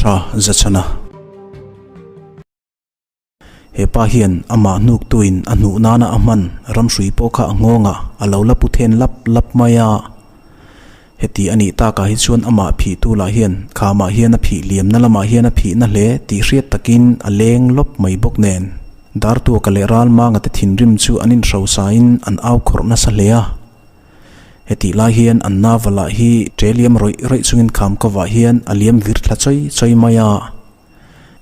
Pasalṭha Zachhana. He pa hian amah hnuktuin a hnuh nana a hman ramhrui pawh kha a nghawngah a lo la pu then lap lap mai a. Heti a nih takah hi chuan amah phihtu lah hian khamah hian a phih liamna lamah hian a phihna hle tih hriat takin a leng lawp mai bawk nen. Dartuaka leh Ralmanga te thinrim chu an inhrosain an au khawrh nasa hle a. Hetih lai hian an nava lah hi ṭe liam rawih rawih chungin kham kovah hian a liam vir thla chawi chawi mai a.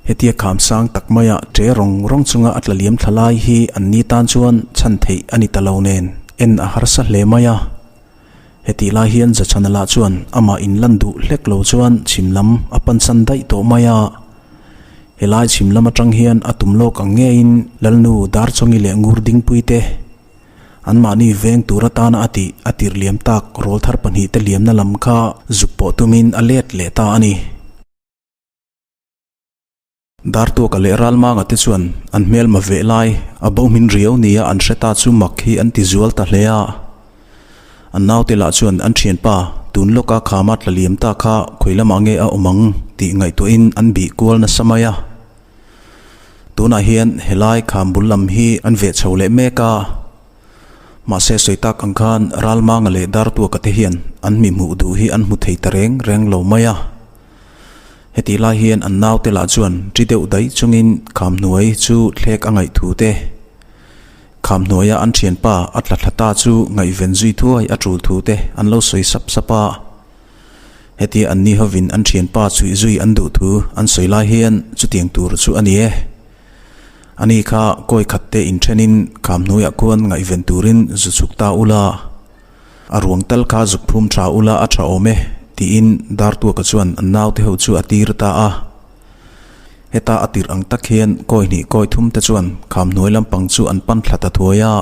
Hetia kham sang tak maia ṭe rawng rawng chunga a tla liam thla lai hi an ni tan chuan chhan theih a ni ta lo nen en a harsa hle mai a. Hetih lai hian Zachhana lah chuan amah inlan duh hlek lo chuan chhim lam a pansan daih tawh mai a. Helai chhim lam atang hian a tum lawk ang ngeiin Lalnu Darchawngi leh Ngur Dingpui te Anmahni veng tur atana a tih a tirh liam tak rawl thar pahnihte liamna lam kha zuk pawh tumin a let leh ta a ni. Dartuaka leh Ralmanga te chuan an hmelma veh lai a bo hmin riau nia an hre ta chu mak hi an ti zual ta hle a. An naute lah chuan an thianpa tun lawka khama tla liam ta kha khawi lamah nge a awm ang tih ngaihtuahin an bih kual nasa mai a. Tunah hian helai kham bul lam hi an veh chho leh mek a, mahse sawi tak ang khan Ralmanga leh Dartuaka te hian an mi hmuh duh hi an hmu thei ta reng reng lo mai a. Hetih lai hian an naute lah chuan ṭi deuh daih chungin kham hnuai chu thlek a ngaih thu te, kham hnuaia an ṭhianpa a tla thla ta chu ngaihven zui thuai a ṭul thu te an lo sawi sap sap a. Hetia an ni hovin an thianpa chhuih zui an duh thu an sawi lai hian chutiang tur chu a ni e. Ani kha kawi khat te inthenin kham hnuaiah khuan ngaihven turin zu chhuk ta ula, a ruang tal kha zuk phum tha ula a tha awm e tiin Dartuaka chuan an naute ho chu a tir ta a. Heta a tirh ang tak hian kawi hnih kawi thum te chuan kham hnuai lampang chu an pan thla ta thuai a.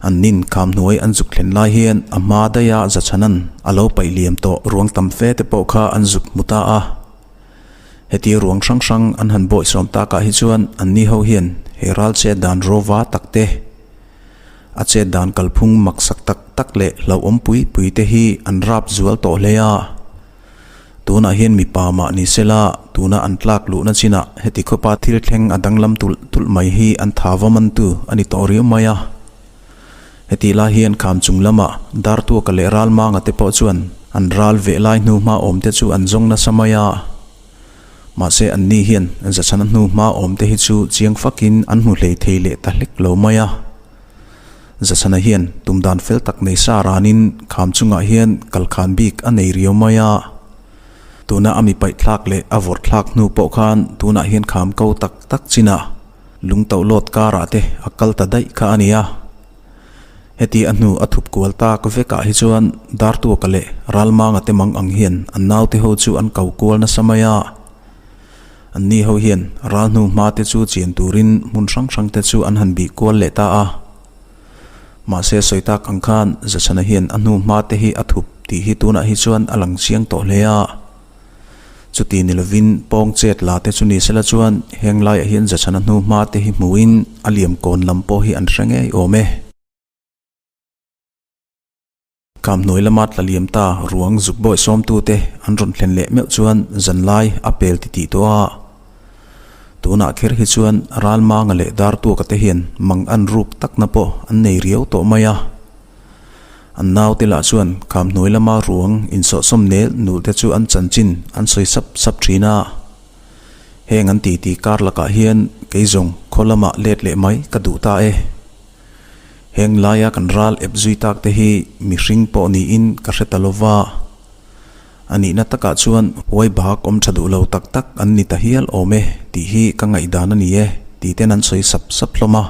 An nin kham hnuai an zuk thlen lai hian a hma daiha Zachhanan a lo paih liam tawh ruang tam fe te pawh kha an zuk hmu ta a. Heti ruang hrang hrang an han bawihsawm takah hi chuan an ni ho hian he ral chet dan rawva tak te, a chet dan kalphung maksak tak tak leh hlauhawm pui pui te hi an rap zual tawh hle a. Tunah hian mipa mah ni sela, tuna an tlak luhna chinah heti khawpa thil thleng a danglam tulh tulh mai hi an tha va mantu a ni tawh riau mai a. Hetih lai hian kham chung lamah Dartuaka leh Ralmanga te pawh chuan an ral veh lai hnu hma awm te chu an zawng nasa mai a. Mahse anni hian zachhana hnu hma awm te hi chu chiang fakin an hmu hlei thei leh ta hlek lo mai a. Zasana hian tum dan fel tak nei sa ranin kham chungah hian kalkhan bik a nei riau mai a. Tuna a mi paih thlak leh a vawrh thlak hnu pawh khan tunah hian kham ko tak tak chinah lung toh lawt karah te a kal ta daih kha a ni a. Heti a hnu a thup kual tak vekah hi chuan Dartuaka leh Ralmanga te mang ang hian an naute ho chu an ko kual nasa mai a. An ni ho hian ral hnu hma te chu chian turin hmun hrang hrang te chu an han bih kual leh ta a. Mahse sawi tak ang khan Zachhana hian a hnu hma te hi a thup tih hi tunah hi chuan a lang chiang tawh hle a. Chuti ni lovin pawng chet la te chu ni sela chuan heng laiah hian Zachhana hnu hma te hi hmuhin a liam kawn lam pawh hi an hre ngei awm e. Kham hnuai lama tla liam ta ruang zuk bawi sawmtute an rawn thlen leh meuh chuan zanlai a pel ti tih tawh a. Tunah kher hi chuan Ralmanga leh Dartuaka te hian mang an ruk takna pawh an nei riau tawh mai a. An naute lah chuan kham hnuai lama ruang insawhsawm nel nul te chu an chanchin an sawi sap sap thin a. Heng an titi kar lakah hian kei zawng khaw lamah let leh mai ka duh ta e. Heng laia kan ral ep zui tak te hi mihring pawh niin ka hre ta lo va. A nihna takah chuan huai bak awm tha duh lo tak tak an ni ta hial awm e tih hi ka ngaihdan a ni e tih ten an sawi sap sap hlawm a.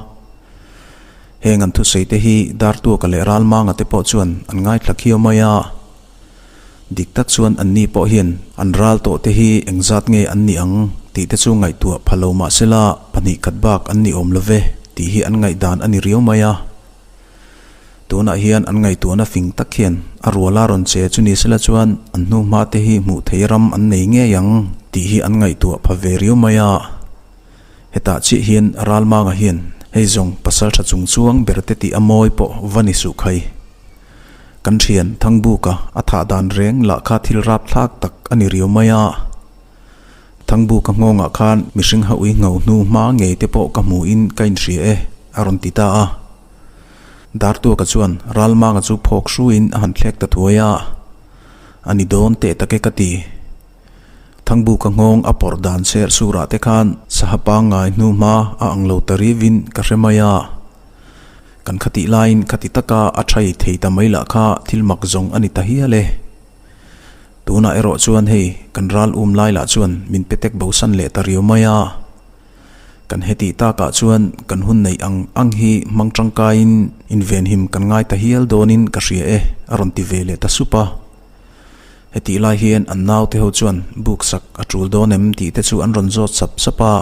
Heng an thusawi te hi Dartuaka leh Ralmanga te pawh chuan an ngaithla khiau mai a. Dik tak chuan anni pawh hian an ral tawh te hi engzat nge an nih ang tih te chu ngaihtuah pha lo mahsela pahnih khat bak an ni awm lo ve tih hi an ngaihdan a ni riau mai a. Tunah hian an ngaihtuahna fing tak hian a ruala rawn che chu ni sela chuan an hnuhma te hi hmuh theih ram an nei ngei ang tih hi an ngaihtuah pha ve riau mai a. Hetah chiah hian Ralmanga hian hei zawng pasal tha chung chuang ber te tih a mawi pawh va ni suh khai. Kan thian Thangbuka a thah dan reng lah kha thil rap thlak tak a ni riau mai a. Thangbuka nghawngah khan mihring ha ui ngho hnu hma ngei te pawh ka hmuhin ka inhria e, a rawn ti ta a. Dartuaka chuan Ralmanga chu phawk hruiin a han thlek ta thuai a, A ni dawn teh tak e ka ti. Thangbuka nghawng a pawrh dan cher surah te khan saha pangngai hnu hma a ang lo ta rivin ka hre mai a. Kan khatih laiin khati taka a thai thei ta mai lah kha thil mak zawng a ni ta hial e. Tunah erawh chuan hei kan ral um lai lah chuan min pe tek bosan leh ta riau mai a. Kan hetih takah chuan kan hun neih ang ang hi hmang tangkaiin invenhim kan ngai ta hial dawnin ka hria e, a rawn ti ve leh ta sup a. Hetih lai hian an naute ho chuan buk sak a tul dawn em tih te chu an rawn zawt sap sap a.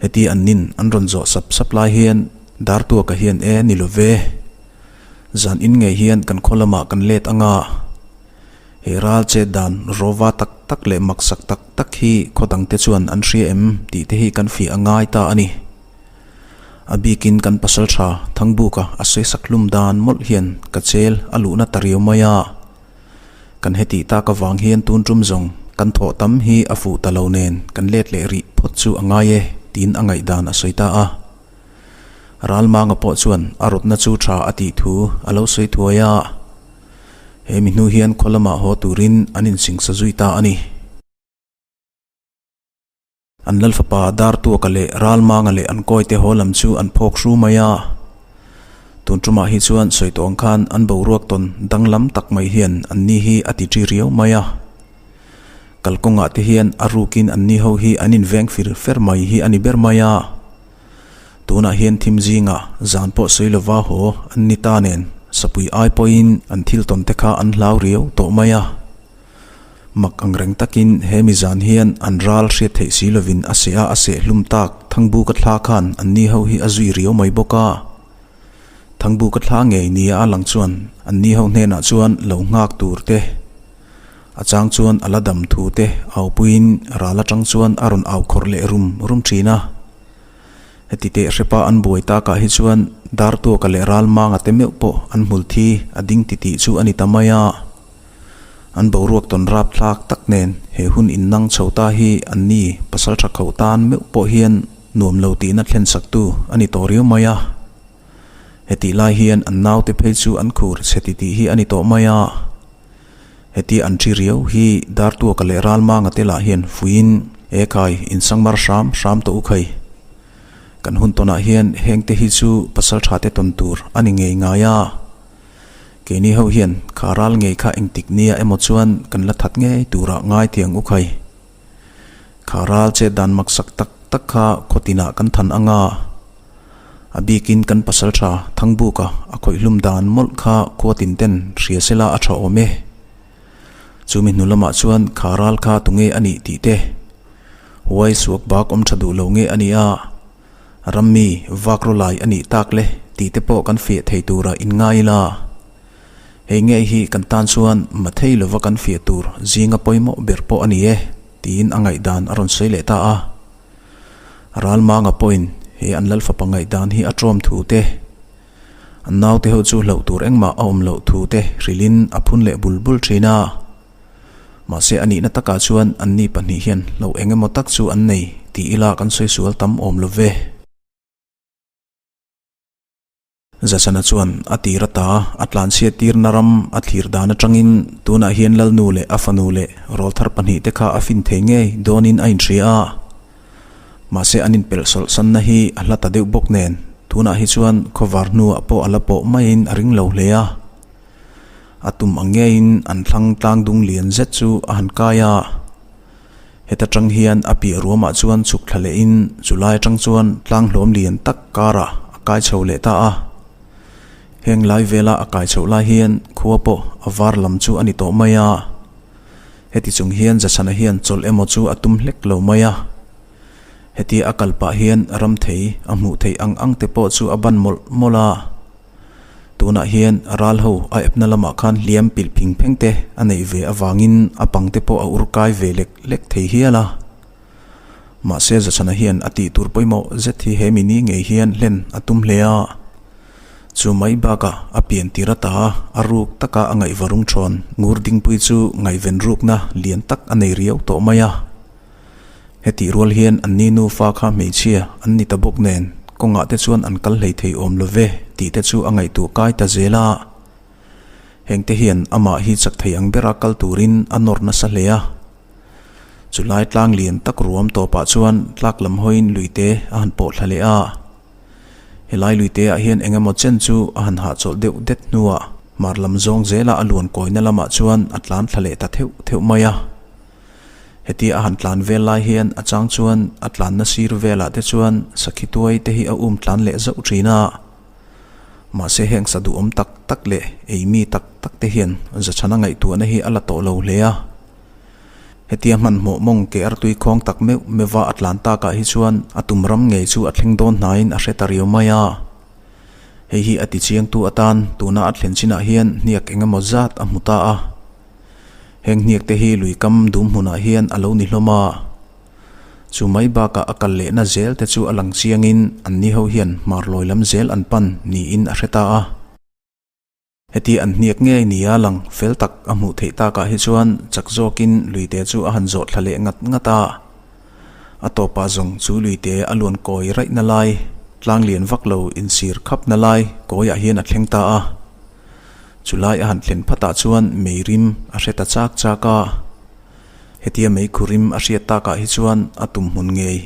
Heti an nin an rawn zawh sap sap lai hian Dartuaka hian e ni lo ve. Zan in ngei hian kan khaw lamah kan let anga. He ral chet dan rawva tak tak leh maksak tak tak hi khaw dangte chuan an hria em tih te hi kan fiah a ngai ta a ni. A bikin kan pasal tha Thangbuka a sawisak hlum dan mawlh hian ka chel a luhna ta riau mai a. Kan hetih tak avang hian tun tum zawng kan thawh tam hi a fuh ta lo nen kan let leh rih phawt chu a ngai e tiin a ngaihdan a sawi ta a. Ralmanga pawh chuan a rawtna chu tha a tih thu a lo sawi thuai a. He mi hnu hian khaw lamah haw turin an insingsa zui ta a ni. An Lalfapa Dartuaka leh Ralmanga leh an kawite haw lam chu an phawk hru mai a. Tun tumah hi chuan sawi tawh ang khan an boruak tawn danglam tak mai hian an ni hi a ti ṭi riau mai a. Kalkawngah te hian a rukin an ni ho hi an inveng fir fer mai hi a ni ber mai a. Tunah hian thim zingah zan pawh sawi lova haw an ni ta nen sapui ai pawhin an thil tawn te kha an hlau riau tawh mai a. Mak ang reng takin he mi zan hian an ral hriat theih si lovin a seh a, a seh hlum tak Thangbuka thla khan an ni ho hi a zui riau mai bawk a. Thangbuka thla ngei nia a lang chuan an ni ho hnenah chuan lo nghak tur te, a chang chuan a la dam thu te aupuiin ral atang chuan a rawn au khawrh leh rum rum thin a. Heti teh hrepa an buai takah hi chuan Dartuaka leh Ralmanga te meuh pawh an hmul thi a ding titih chu a ni ta mai a. An boruak tawn rap thlak tak nen he hun innang chho ta hi an ni pasal tha kho tan meuh pawh hian nuam lo tihna thlen saktu a ni tawh riau mai a. Hetih lai hian an naute phei chu an khur chhe titih hi a ni tawh mai a. Heti an thi riau hi Dartuaka leh Ralmanga te lah hian fuiin e khai insangmar hram hram tawh u khai. Kan hun tawnah hian hengte hi chu pasal tha te tawn tur a ni ngei ngai a. Keini ho hian kha ral ngei kha engtik nia emaw chuan kan la that ngei turah ngai tiang u khai. Kha ral chet dan maksak tak tak kha khaw tinah kan than anga. A bikin kan pasal tha Thangbuka a khawih hlum dan mawlh kha khua tin ten hria sela a tha awm e. Chumi hnu lamah chuan kha ral kha tunge a nih tih te, huai suak bak awm tha duh lo nge a nih a, Rammi vak rawlai a nih tak le tih te pawh kan fiah thei tura inngai ila. Hei ngei hi kan tan chuan mathei lova kan fiah tur zinga pawimawh ber pawh a ni e tiin a ngaihdan a rawn sawi leh ta a. Ralmanga pawhin he an Lalfapa ngaihdan hi a ṭawm thu te, an naute ho chu hlauh tur engmah a awm loh thu te hrilhin a phun leh bul bul ṭhin a. Mahse a nihna takah chuan anni pahnih hian hlauh eng emaw tak chu an nei tih ila kan sawi sual tam awm lo ve. Zasana chuan a tir ata a tlanchhiat tirna ram a thlir dan atangin tunah hian Lalnu leh a fanu leh rawlthar pahnih te kha a fin thei ngei dawnin a inhria a. Mahse an inpelh sawlh sanna hi a hla ta deuh bawk nen tunah hi chuan khawvar hnuah pawh a la pawh maiin a ring lo hle a. A tum ang ngeiin an thlang tlang dung lian zet chu a han kai a. Heta tang hian a piah ruamah chuan chhuk thla lehin chu lai atang chuan tlang hlawm lian tak karah a kai chho leh ta a. Heng lai vela a kai chhoh lai hian khua pawh a var lam chu a ni tawh mai a. Heti chung hian Zachhana hian chawlh emaw chu a tum hlek lo mai a. Heti a kal pah hian ram thei a hmuh theih ang ang te pawh chu a ban mawlh mawlh a. Tunah hian ral ho a epna lamah khan hliam pilh phing pheng te a neih ve avangin a pang te pawh a ur kai ve lek lek thei hial a. Mahse Zachhana hian a tih tur pawimawh zet hi he mini ngei hian hlen a tum hle a. Chu mai bakah a pian tir ata a ruk taka a ngaihva rung thawn ngur dingpui chu ngaihven rukna lian tak a nei riau tawh mai a. Hetih rual hian anni nufa kha hmeichhia an ni ta bawk nen kawngah te chuan an kal hlei thei awm lo ve tih te chu a ngaihtuah kai ta zel a. Hengte hian amah hi chak thei ang bera kal turin a nawr nasa hle a. Chulai tlang lian tak ruam tawpah chuan tlak lam hawiin luite a han pawh thla leh a. Helai luite ah hian eng emaw chen chu a han hahchawlh deuh det hnuah hmar lam zawng zela a luan kawina lamah chuan a tlan thla leh ta theuh theuh mai a. Hetia a han tlan vel lai hian a chang chuan a tlanna sir velah te chuan sakhi tuai te hi a um tlan leh zauh thin a. Mahse heng sa duhawm tak tak leh ei mi tak tak te hian zachhana ngaihtuahna hi a la tawh lo hle a. Hetia hmanhmawh mawng ke artui khawng tak meuh meuha a tlan takah hi chuan a tum ram ngei chu a thleng dawn hnaiin a hre ta riau mai a. Hei hi a ti chiangtu atan tuna a thlen chinah hian hniak eng emaw zat a hmu ta a. Heng hniak te hi lui kam dum hmunah hian a lo ni hlawm a. Chu mai bakah a kal lehna zel te chu a lang chiangin anni ho hian hmarlawi lam zel an pan niin a hre ta a. Heti an hniak ngei nia lang fel tak a hmuh theih takah hi chuan chak zawkin luite chu a han zawh thla leh ngat ngat a. A tawpah zawng chu luite a luan kawi raihna lai, tlang lian vak lo insir khapna lai kawiah hian a thleng ta a. Chu lai a han thlen phatah chuan mei rim a hre ta chak chak a. Hetia mei khu rim a hriat takah hi chuan a tum hmun ngei.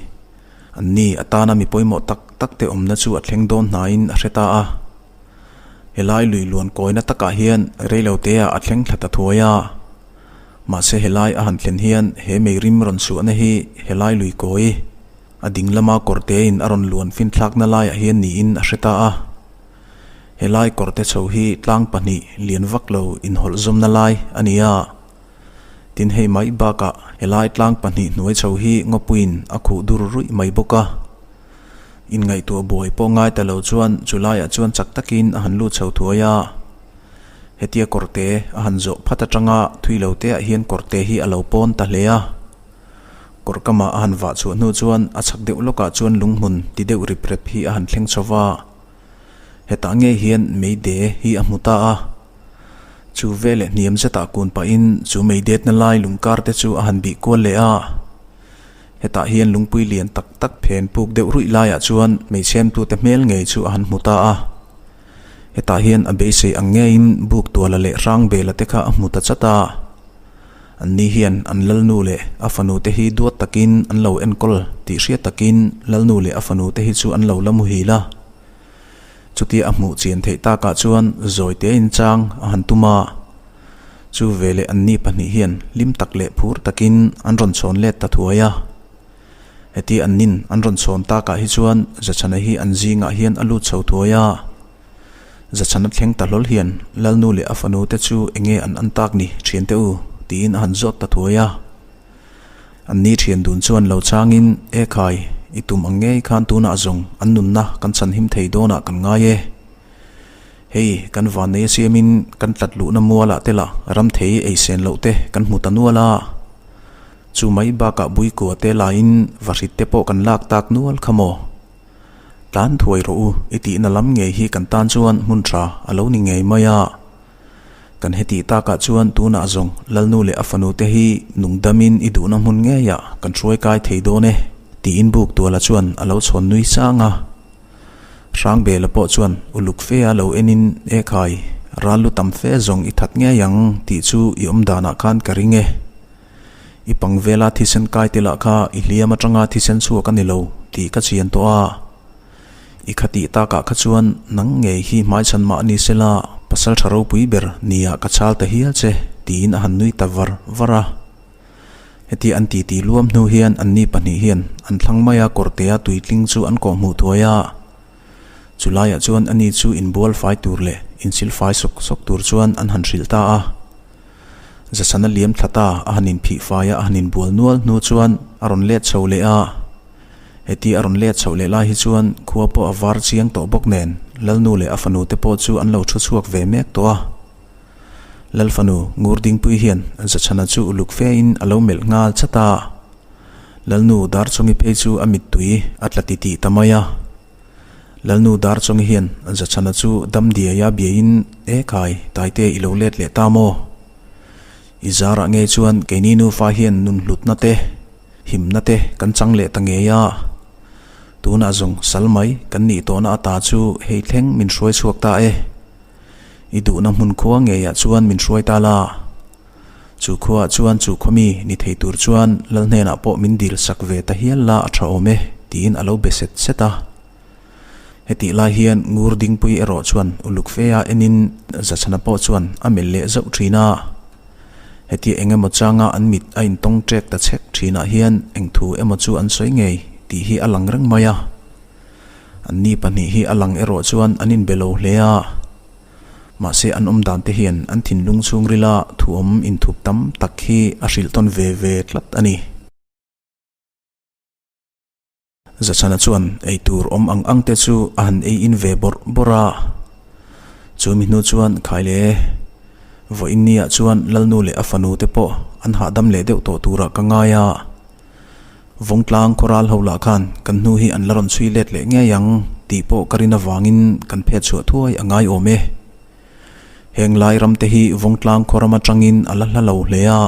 Anni atana mi pawimawh tak tak te awmna chu a thleng dawn hnaiin a hre ta a. Helai lui luan kawina takah hian reiloteah a thleng thla ta thuai a. Mahse helai a han thlen hian he meirim rawn chhuahna hi helai lui kawi a ding lama kawrtein a rawn luan finthlakna laiah hian niin a hre ta a. Helai kawrte chho hi tlang pahnih lian vak lo inhawlh zawmna lai a ni a. Tin hei mai bakah helai tlang pahnih hnuai chho hi ngawpuiin a khuh dur ruih mai bawk a. Inngaihtuah buai pawh ngai ta lo chuan chu laiah chuan chak takin a han lut chho thuai a. Hetia kawrte a han zawh phat atanga thui lo te ah hian kawrte hi a lo pawn ta hle a. Kawr kamah a han vah chhuah hnu chuan a chhak deuh lawkah chuan lunghmun ti deuh rip rep hi a han thleng chho va. Hetah ngei hian meide hi a hmu ta a. Chu veleh hniam zetah kun pahin chu meidetna lai lungkar te chu a han bih kual leh a. Hetah hian lungpui lian tak tak phen puk deuh ruih laiah chuan hmeichhemtute hmel ngei chu a han hmu ta a. Hetah hian a beisei ang ngeiin buk tuala leh hrang bela te kha a hmu ta chat a. Anni hian an lalnu leh a fanu te hi duat takin an lo enkawl tih hriat takin lalnu leh a fanu te hi chu an lo la muhil a. Chutia a hmuh chian theih takah chuan zawi tein chang a han tum a. Chu veleh anni pahnih hian hlim tak leh phur takin an rawn chhawn let ta thuai a. Heti annin an rawn chhawn takah hi chuan Zachhana hi an zingah hian a lut chho thuai a. Zachhana thleng ta hlawl hian Lalnu leh a fanu te chu enge an an tak ni thiante u tiin a han zawt ta thuai a. Anni thian dun chuan lo changin, E khai, i tum ang ngei khan tunah zawng an nunna kan chhanhim thei dawnah kan ngai e. Hei, kan vannei a siamin kan tlat luhna mualah te lah ram thei ei sen loh te kan hmu ta nual a. Chu mai bakah buikua te lain vahrit te pawh kan lak tak nual kha maw? Tlan thuai rawh u, i tihna lam ngei hi kan tan chuan hmun tha a lo ni ngei mai a. Kan hetih takah chuan tunah zawng Lalnu leh a fanu te hi nungdamin i duhna hmun ngeiah kan hruai kai thei dawn e, tiin buk tuala chuan a lo chhawn nui sang a. Hrangbela pawh chuan uluk fe a lo enin, E khai, ral lu tam fe zawng i that ngei ang tih chu i awm danah khan ka ring e. I pang vela thisen kai te lah kha i hliam atanga thisen chhuak a ni lo tih ka chian tawh a. I khatih takah kha chuan nang ngei hi hmaichhan mah ni sela pasal tha ropui ber nia ka chal ta hial che tiin a han nui ta var var a. Heti an titi luam hnu hian anni pahnih hian an thlang mai a kawrtea tuitling chu an kawhhmuh thuai a. Chulaiah chuan ani chu inbual fai tur leh insilfai sawk sawk tur chuan an han hrilh ta a. Zasana liam thla ta a han inphih fai a a han inbual nual hnu chuan a rawn let chho leh a. Heti a rawn let chhoh leh lai hi chuan khua pawh a var chiang tawh bawk nen Lalnu leh a fanu te pawh chu an lo thu chhuak ve mek tawh a. Lalfanu Ngurdingpui hian Zachhana chu uluk fe in a lo melh nghal chat a. Lalnu Darchawngi phei chu a mittui a tla titih ta mai a. Lalnu Darchawngi hian Zachhana chu dam diai a biain E khai, Taite i lo let leh ta maw? I zarah ngei chuan keini nufa hian nun hlutna te. Himna te kan chang leh ta ngei a. Tunah zawng sal mai kan nih tawhna ata chu hei thleng min hruai chhuak ta e. I duhna hmun khua ngeiah chuan min hruai ta la. Chu khuaah chuan chu khawmi ni thei tur chuan lal hnenah pawh min dil sak ve ta hial la a tha awm e tiin a lo be set set a. Hetih lai hian Ngur Dingpui erawh chuan uluk fe a enin Zachhana pawh chuan a melh leh zauh thin a. Hetia eng emaw changa an mit a intawng ṭek ta chhek thinah hian eng thu emaw chu an sawi ngei tih hi a lang reng mai a. Anni pahnih hi a lang erawh chuan an inbe lo hle a. Mahse an awm dan te hian an thinlung chhungrila thuawm inthup tam tak hi a hrilh tawn ve ve tlat a ni. Zachhana chuan eitur awm ang ang te chu a han ei in ve bawrh bawrh a. Chu mi hnu chuan Khaile vawiin ni ah chuan Lalnu leh a fanu te pawh an hahdam leh deuh tawh turah ka ngai a. Vawngtlang khawral ho lah khan kan hnu hi an la rawn chhui let leh ngei ang tih pawh ka rin avangin kan phet chhuah thuai a ngai awm e. Heng lai ram te hi Vawngtlang khawram atangin a la hla lo hle a.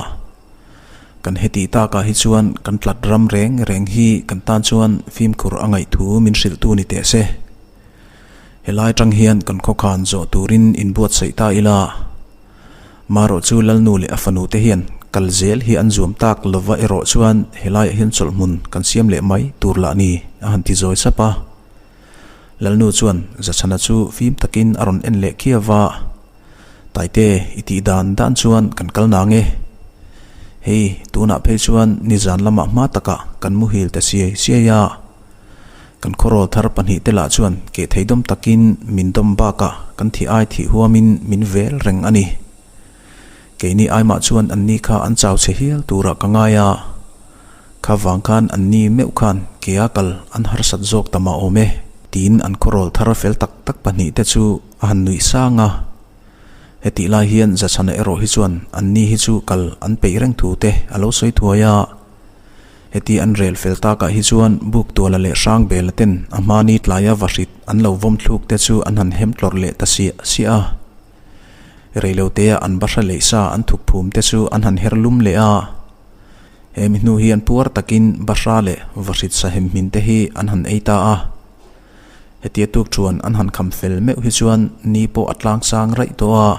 Kan hetih takah hi chuan kan tlat ram reng reng hi kan tan chuan fimkhur a ngaih thu min hrilhtu ni teh se. Helai atang hian kan khawkhan zawh turin inbuatsaih ta ila. Marawh chu Lalnu leh a fanu te hian kal zel hi an zuam tak lova erawh chuan helaiah hian chawlhhmun kan siam leh mai tur lah ni a han ti zawi sap a. Lalnu chuan Zachhana chu fim takin a rawn en leh khiau va, Taite i tih dan dan chuan kan kal nang e. Hei tunah phei chuan nizan lamah hma takah kan muhil ta siai siai a. Kan khawrawl thar pahnihte lah chuan keh thei dawm takin min dawm bakah kan thih ai thih huamin min vel reng a ni. Keini aimah chuan anni kha an chau chhe hial turah ka ngai a, kha vang khan anni meuh khan kea kal an harsat zawk ta mah awm e, tiin an khawrawl thar fel tak tak pahnihte chu a han nuih sang a. Hetih lai hian Zachhana erawh hi chuan anni hi chu kal an peih reng thu te a lo sawi thuai a. Heti an rel fel takah hi chuan Buktuala leh Hrangbela ten a hmani tlaia vahrit an lo vawm thluk te chu an han hem tlawrh leh ta siah siah a. Reilotea an bahra leh sa an thuk phum te chu an han her lum leh a. He mi hnu hian puar takin bahra leh vahrit sa hem hmin te hi an han ei ta a. Hetia tuk chuan an han kham fel meuh hi chuan ni pawh a tlang sang raih tawh a.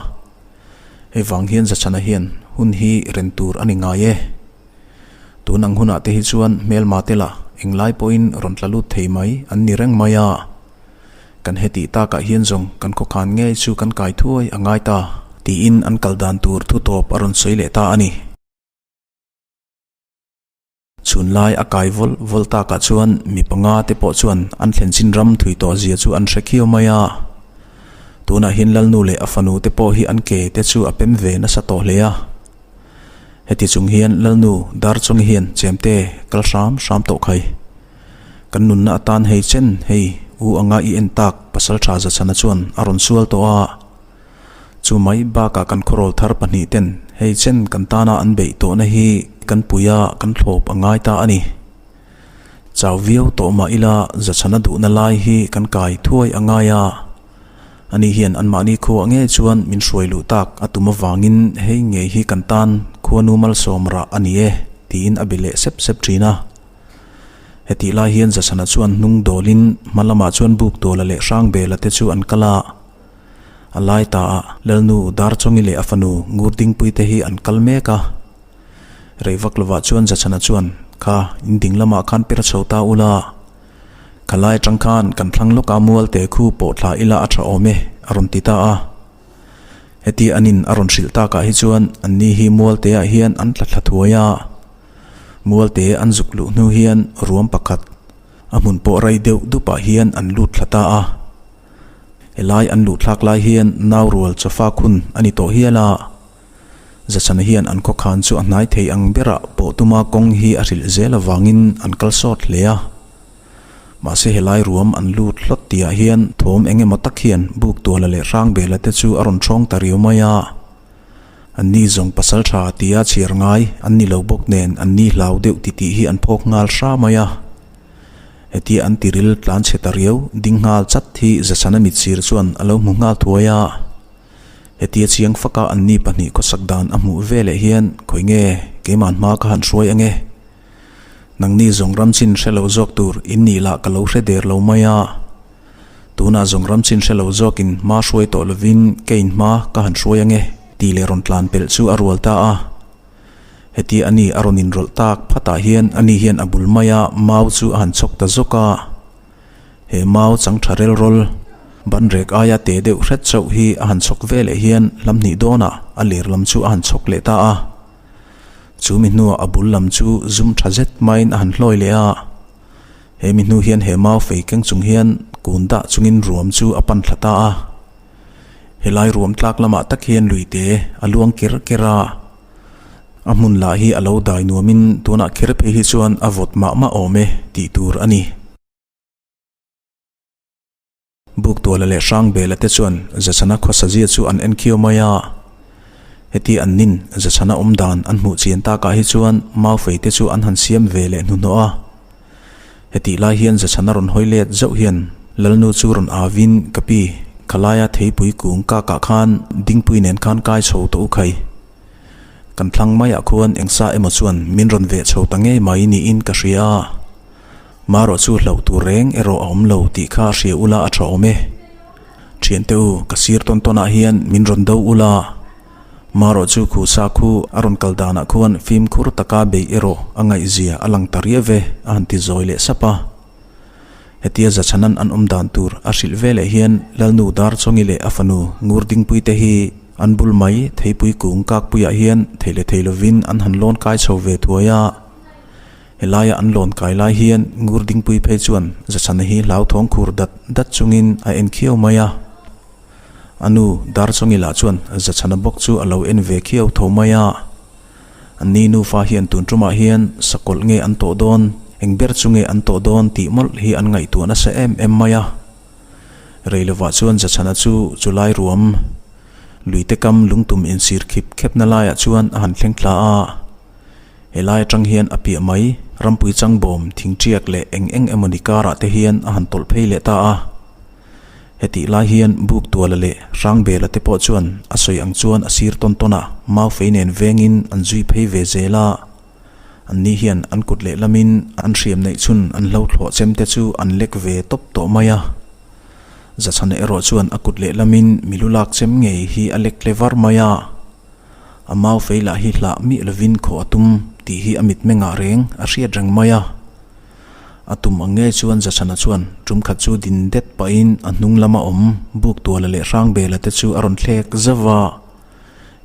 Hei vang hian Zachhana hian hun hi ren tur a ni ngai e. Tun ang hunah te hi chuan hmelma te lah englai pawhin rawn tla lut thei mai an ni reng mai a. Kan hetih takah hian zawng kan khawkhan ngei chu kan kai thuai a ngai ta tiin an kal dan tur thu tawp a rawn sawi leh ta a ni. Chhunlai a kai vawlh vawlh takah chuan mi panga te pawh chuan an thlen chin ram thui tawh zia chu an hre khiau mai a. Tunah hian Lalnu leh a fanu te pawh hi an ke te chu a pem ve nasa tawh hle a. Heti chung hian Lalnu Darchawngi hian chemte kal hram hram tawh khai. Kan nunna atan hei chen hei u anga i en tak pasal tha Zachhana chuan a rawn sual tawh a. Chu mai bakah kan khawrawl thar pahnih ten hei chen kan tana an beih tawhna hi kan pui a kan thlawp a ngai ta a ni. Chau viau tawh mah ila Zachhana duhna lai hi kan kai thuai a ngai a. Ani hian anmahni khuaah ngei chuan min hruai luh tak a tum avangin hei ngei hi kan tan khuanu malsawm rah a ni e tiin a be leh sep sep thin a. Hetih lai hian Zasana chuan hnung dawlin hma lamah chuan Buktuala leh Hrangbela te chu an kal a. A lai ta ah Lalnu Darchawngi leh a fanu Ngurdingpui te hi an kal mek a. Rei vak lovah chuan Zachhana chuan, Kha, in ding lamah khan per chho ta ula. Khalai atang khan kan thlang lawka mual te khu pawh thla ila a tha awm e, a rawn ti ta a. Heti an in a rawn hrilh takah hi chuan anni hi mual te ah hian an tla thla thuai a. Mual te an zuk luh hnu hian ruam pakhat, a hmun pawh rei deuh dupah hian an lut thla ta a. Helai an luh thlak lai hian nau rual chawfak hun a ni tawh hial a. Zachhana hian an khawkhan chu a hnai thei ang berah pawh tuma kawng hi a hrilh zel avangin an kal sawt hle a. Mahse helai ruam an lut hlawt tihah hian thawm eng emaw tak hian Buktuala leh Hrangbela te chu a rawn ṭhawng ta riau mai a. Anni zawng pasal ṭha tia chhiar ngai an ni lo bawk nen anni hlau deuh titih hi an phawk nghal hra mai a. Hetia an tiril tlan chhe ta riau ding nghal chat hi Zachhana mitsir chuan a lo hmu nghal thuai a. Hetia chiang faka anni pahnih khawsak dan a hmuh veleh hian khawi nge keimah hma ka han hruai ange? Nangni zawng ram chin hre lo zawk tur in nih lah ka lo hre der lo mai a. Tunah zawng ram chin hre lo zawkin hma hruai tawh lovin ka in hma ka han hruai ange tih leh rawn tlan pelh chu a rual ta a. Heti a ni a rawn inrawlh tak phatah hian ani hian a bul maia mau chu a han chhawk ta zawk a. He mau chang tha rel rawl ban rek aia te deuh hret chauh hi a han chhawk ve leh hian lam hnih dawnah a ler lam chu a han chhawk leh ta a. Chu mi hnuah a bul lam chu zum tha zet maiin a han hlawi leh a. He mi hnu hian he mau fei keng chung hian kun dah chungin ruam chu a pan thla ta a. Helai ruam tlak lamah tak hian luite a luang ker ker a. A hmun lah hi a lo dai nuamin tunah kher phei hi chuan a vawt mah mah awm e tih tur a ni. Buktuala leh Hrangbela te chuan Zachana khawsazia chu an en khiau mai a. Heti an nin Zachana awm dan an hmuh chian takah hi chuan Maufei te chu an han siam ve leh hnuhnawh a. Hetih lai hian Zachana rawn hawi let zauh hian Lalnu chu rawn avin ka pi, khalaia theipui kung kakah khan dingpui nen khan kai chho tawh u khai. Kan thlang maiah khuan engsa emaw chuan min rawn veh chho ta ngei mai niin ka hria a. Marawh chu hlauh tur reng erawh a awm lo tih kha hria ula a tha awm e. Thiante u, ka sir tawn tawnah hian min rawn do ula. Marawh chu khusa khu a rawn kal danah khuan fimkhur taka beih erawh a ngaihzia a lang ta riau e a han ti zawi leh sap a. Hetia Zachhanan an awm dan tur a hrilh veleh hian Lalnu Darchawngi leh a fanu Ngurdingpuite hi an bul mai Theipui kung kakpuiah hian thei leh thei lovin an han lawn kai chho ve thuai a. Helaia an lawn kai lai hian Ngurdingpui phei chuan Zachhana hi hlauthawng khur dat dat chungin a en khiau mai a. A nu Darchawngi lah chuan Zachhana bawk chu a lo en ve khiau tho mai a. Anni nufa hian tun tumah hian sakawlh nge an tawh dawn, eng ber chu nge an tawh dawn tih mawlh hi an ngaihtuah nasa em em mai a. Rei lovah chuan Zachhana chu chulai ruam luite kam lungtum insir khip khepna laiah chuan a han thleng thla a. Helai atang hian a piah mai rampui changbawm thingtiak leh eng eng emawni karah te hian a han tawlh phei leh ta a. Hetih lai hian Buktuala leh Hrangbela te pawh chuan a sawi ang chuan a sir tawn tawn a, Maufei nen vengin an zui phei ve zel a. Anni hian an kut lehlamin an hriam neih chhun an hlo thlawh chem te chu an lek ve tawp tawh mai a. Zachhana erawh chuan a kut lehlamin milu lak chem ngei hi a lek tle var mai a. A Maufei lah hi hlah miah lovin khawh a tum tih hi a mitmengah reng a hriat reng mai a. A tum ang ngei chuan Zachhana chuan tum khat chu din det pahin a hnung lama awm Buktuala leh Hrangbela te chu a rawn thlek zauh a.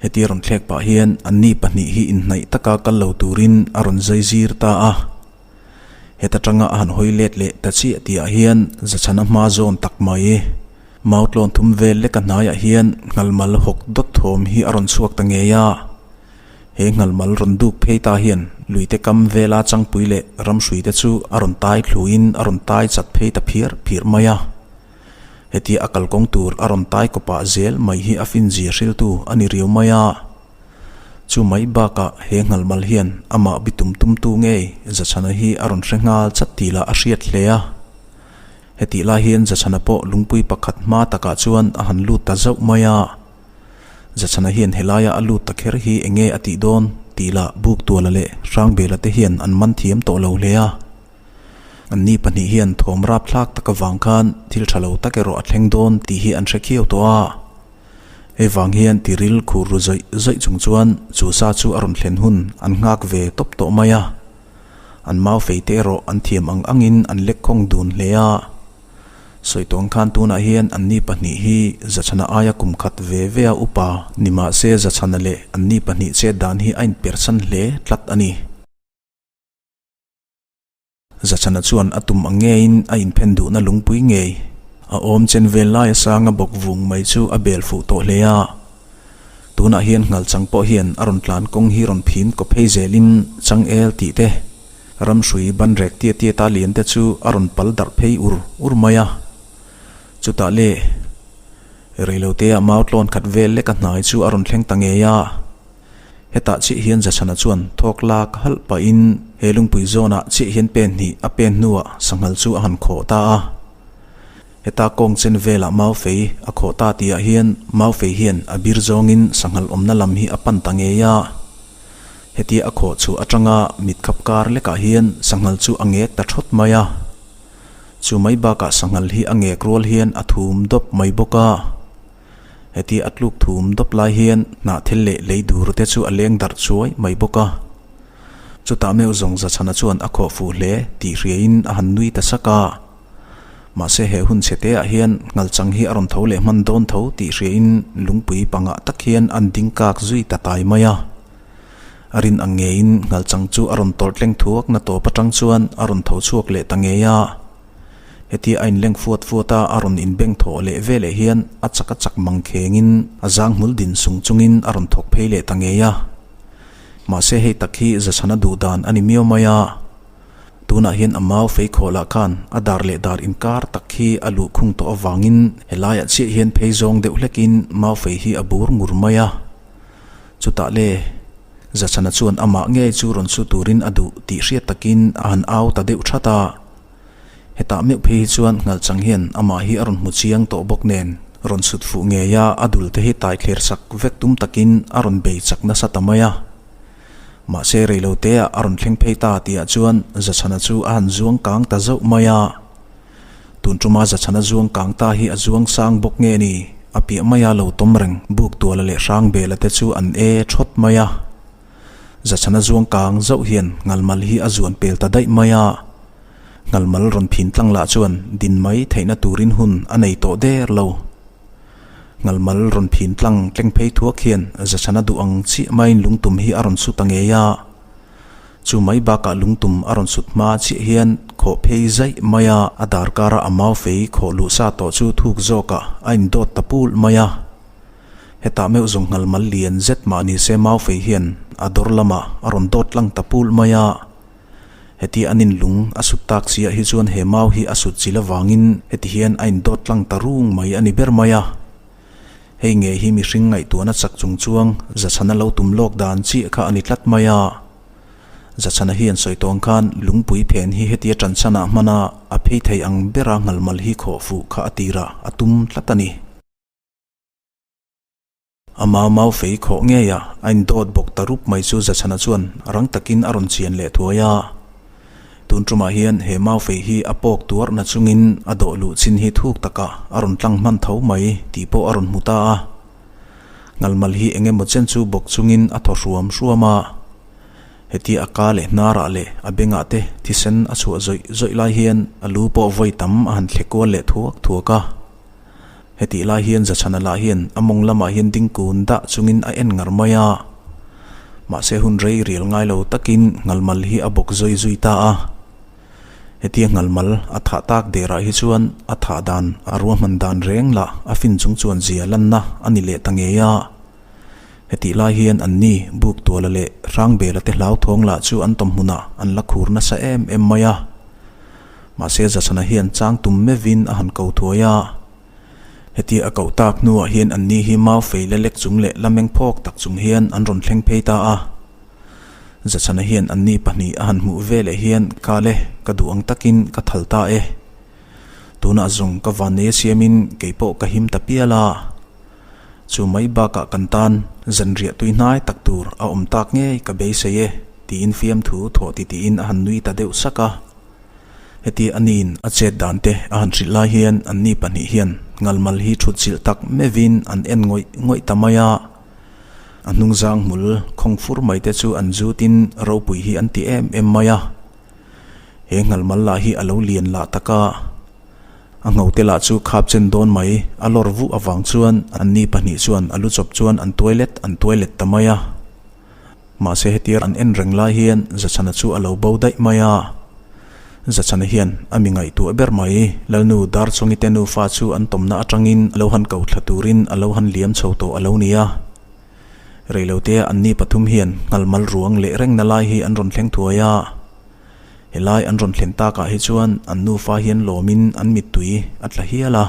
Heti a rawn thlek pah hian anni pahnih hi inhnaih taka kal lo turin a rawn zai zir ta a. Heta tanga a han hawi let leh ta chiah tihah hian Zachhana hma zawn tak mai mau tlawn thum vel leka hnaiah hian nghalmal hawk dawt thawm hi a rawn chhuak ta ngei a. He nghalmal rawn duk phei ta hian luite kam vela changpui leh ramhruite chu a rawn tai thluin a rawn tai chat phei ta phiar phiar mai a. Hetia a kalkawng tur a rawn tai kawpah zel mai hi a finzia hriltu a ni riau mai a. Chu mai bakah he nghalmal hian amah bitum tumtu ngei Zachhana hi a rawn hre nghal chat tih lah a hriat hle a. Hetih lai hian Zachhana pawh lungpui pakhat hma takah chuan a han lut ta zauh mai a. Zachhana hian helaia a lut ta kher hi enge a tih dawn tih lah Buktuala leh Hrangbela te hian an man thiam tawh lo hle a. Anni pahnih hian thawm rap thlak tak avang khan thil tha lo tak erawh a thleng dawn tih hi an hre khiau tawh a. Hei vang hian tiril khur ru zawih zawih chung chuan chu sa chu a rawn thlen hun an nghak ve tawp tawh mai a. An mau fei te erawh an thiam ang angin an lek khawng dun hle a. Sawi tawn khan tunah hian anni pahnih hi Zachhana aia kum khat ve ve a upa ni mahse Zachhana leh anni pahnih chet dan hi a inpersan hle tlat a ni. Zachhana chuan a tum ang ngeiin a inphen duhna lungpui ngei a awm chen vel laia sanga bawk vung mai chu a bel fuh tawh hle a. Tunah hian nghalchang pawh hian a rawn tlan kawng hi rawn phin kaw phei zelin changel tih te, Ramhrui banrek tia tia ta lian te chu a rawn pal darh phei ur ur mai a. Chutah le, reilotea mau tlawn khat vel leka hnai chu a rawn thleng ta ngei a. Hetah chiah hian Zachhana chuan thawk lak halh pahin he lungpui zawnah chiah hian pen hnih a pen hnuah sanghal chu a han khawh ta a. Heta kawng chen velah mau fei a khawh ta tihah hian mau fei hian a bir zawngin sanghal awmna lam hi a pan ta ngei a. Hetia a khawh chhuah atanga mit khap kar lekah hian sanghal chu a ngek ta thawt mai a. Chu mai bakah sanghal hi a ngek rual hian a thum dawp mai bawk a. Hetia a tluk thum dawp lai hian hnahthel leh lei dur te chu a leng darh chuai mai bawk a. Chutah meuh zawng Zachhana chuan a khawh fuh hle tih hriain a han nui ta sak a. Mahse he hun chhe te ah hian ngalchang hi a rawn tho leh hman dawn tho tih hriain lungpui pangah tak hian an ding kak zui ta tai mai a. A rin ang ngeiin ngalchang chu a rawn tawlh tleng thuak na tawp atang chuan a rawn tho chhuak leh ta ngei a. Hetia a inleng fuat fuat a a rawn inbeng thawh leh veleh hian a chak a chak mang khengin a zang hmul din sung chungin a rawn thawk phei leh ta ngei a. Mahse hei tak hi zachhana duh dan a ni miau mai a. Tunah hian a mau fei khawhlah khan a dar leh dar inkar tak hi a luh khung tawh avangin helaiah chiah hian phei zawng deuh hlekin mau fei hi a bur ngur mai a. Chutah le, Zachhana chuan amah ngei chu rawn su turin a duh tih hriat takin a han au ta deuh that a. Hetah meuh phei hi chuan nghalchang hian amah hi a rawn hmu chiang tawh bawk nen rawn sut fuh ngei a, a dul te hi tai thler sak vek tum takin a rawn bei chak nasa ta mai a. Mahse reiloteah a rawn thleng phei ta tihah chuan Zachhana chu a han zuang kang ta zauh mai a. Tun tuma Zachhana zuang kang ta hi a zuang sang bawk nge ni? A piah maia lo tawm reng buk tuala leh hrang bela te chu an e thawt mai a. Zachhana zuang kang zauh hian ngalmal hi a zuan pel ta daih mai a. Ngalmal rawn phin tlang lah chuan din mai theihna turin hun a nei tawh der lo. Ngalmal rawn phin tlang tleng phei thuak hian Zachhana duh ang chiah maiin lungtum hi a rawn su ta ngei a. Chu mai bakah lungtum a rawn sut hma chiah hian khawh phei zaih mai a, a dar kara a mau fei khawh luh sa tawh chu thuk zawkah a indawt ta pul mai a. Hetah meuh zawng ngalmal lian zet mah ni se mau fei hian a dawr lamah a rawn dawt tlang ta pul mai a. Heti an inlung a sut tak chiah hi chuan he mau hi a sut chil avangin heti hian a indawt tlang ta rung mai a ni ber mai a. Hei nge hi mihring ngaihtuahna chak chung chuang Zachhana lo tum lawk dan chiah kha a ni tlat mai a. Zachhana hian sawi tawng khan lungpui phen hi hetia ṭanchhanah hmana a phei thei ang bera ngalmal hi khawh fuh kha a tirah a tum tlat a ni. A mau mau fei khawh ngei a, a indawt bawk ta rup mai chu Zachhana chuan rang takin a rawn chian leh thuai a. Tun tumah hian he mau fei hi a pawk tuarh na chungin a dawh luh chin hi thuk takah a rawn tlang hman tho mai tih pawh a rawn hmu ta a. Ngalmal hi eng emaw chen chu bawk chungin a thaw hruam hruam a. Hetia a ka leh hnarah leh a bengah te thisen a chhuah zawih zawih lai hian a lu pawh vawi tam a han thle kual leh thuak thuak a. Hetih lai hian Zachhana lah hian a mawng lamah hian ding kun dah chungin a en ngar mai a. Mahse hun rei rial ngai lo takin ngalmal hi a bawk zui zui ta a. Hetia ngalmal a thah tak derah hi chuan a thah dan a ruahman dan reng lah a fin chung chuan zia lanna a ni leh ta ngei a. Hetih lai hian anni buk tuala leh Hrangbela te hlauthawng lah chu an tawm hmunah an la khur nasa em em mai a. Mahse Zachhana hian chang tum mevin a han ko thuai a. Hetia a koh tak hnuah hian anni hi mau fei la lek chung leh la meng phawk tak chung hian an rawn thleng phei ta a. Zachhana hian anni pahnih a han hmuh veleh hian Kal e, ka duh ang takin ka thal ta e. Tunah zawng ka vannei a siamin kei pawh ka him ta pial a. Chu mai bakah kan tan zanriah tui hnai tak tur a awm tak ngei ka beisei e, tiin fiamthu thawh ti tiin a han nui ta deuh sak a. Heti aniin a chet dan te a han hrilh lai hian anni pahnih hian ngalmal hi thut chilh tak mevin an en ngawih ngawih ta mai a. A hnungzang hmul khawng fur mai te chu an zutin ropui hi an ti em em mai a. He ngalmal lah hi a lo lian lah tak a. A nghote lah chu khap chen dawn mai a lawr vuh avang chuan anni pahnih chuan a lu chawp chuan an tuai let an tuai let ta mai a. Mahse hetiar an en reng lai hian Zachhana chu a lo bo daih mai a. Zachhana hian a mi ngaihtuah ber mai Lalnu Darchungi te nufa chu an tawmna atangin a lo han ko thla turin a lo han liam chho tawh a lo ni a. Reilotea anni pathum hian nghalmal ruang leh rengna lai hi an rawn thleng thuai a. Helai an rawn thlen takah hi chuan an nufa hian lawmin an mittui a tla hial a.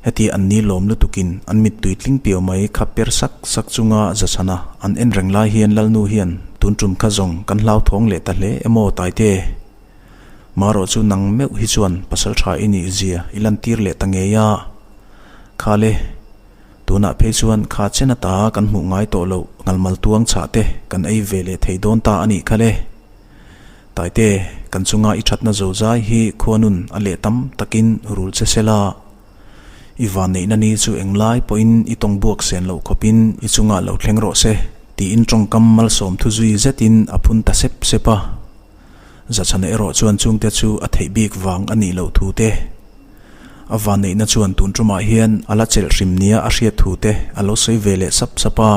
Heti an ni lawm lutukin an mittui tling piau mai kha per sak sak chunga Zachhana an en reng lai hian Lalnu hian tun tum kha zawng kan hlauthawng leh ta hle emaw Taite? Marawh chu nang meuh hi chuan pasal tha i nih zia i lantir leh ta ngei a. Khale. Tunah phei chuan kha chen ata kan hmuh ngai tawh loh ngalmal tuang chhah te kan ei ve leh thei dawn ta a nih kha le. Taite, kan chunga i thatna zo zai hi khuanun a leh tam takin rul che sela. I vanneihna ni chu englai pawhin i tawng buak sen loh khawpin i chungah lo thleng rawh se, tiin tawngkam malsawm thu zui zetin a phun ta sep sep a. Zachhana erawh chuan chungte chu a theih bik vang a nih loh thu te, a vanneihna chuan tun tumah hian a la chelh hrim nia a hriat thu te a lo sawi ve leh sap sap a.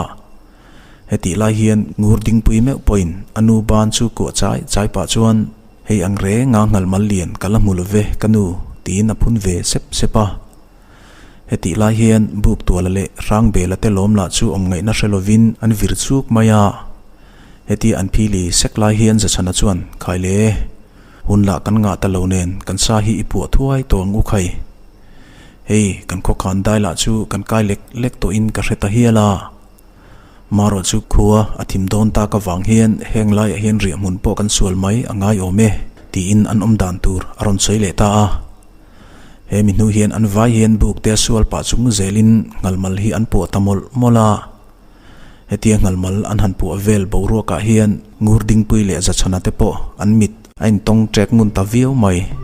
Hetih lai hian ngur dingpui meuh pawhin a nu ban chu kuah chai chai pah chuan, Hei ang reng a nghalmal lian ka la hmu lo ve ka nu, tiin a phun ve sep sep a. Hetih lai hian buk tuala leh Hrangbela te lawm lah chu awm ngaihna hre lovin an vir chuk mai a. Hetia an phili sek lai hian Zachhana chuan, Khai le, hun lah kan ngah ta lo nen kan sa hi i puah thuai tawh ang u khai. Hei, kan khawkhan dai lah chu kan kai lek lek tawhin ka hre ta hial a. Marawh chu khua a thim dawn tak avang hian heng laiah hian riahhmun pawh kan sual mai a ngai awm e, tiin an awm dan tur a rawn sawi leh ta a. He mi hnu hian an vai hian buk te a sual pah chung zelin nghalmal hi an puah ta mawlh mawlh a. Hetia nghalmal an han puah vel boruakah hian Ngurdingpui leh Zachhana te pawh an mit a intawng ṭek ngun ta viau mai.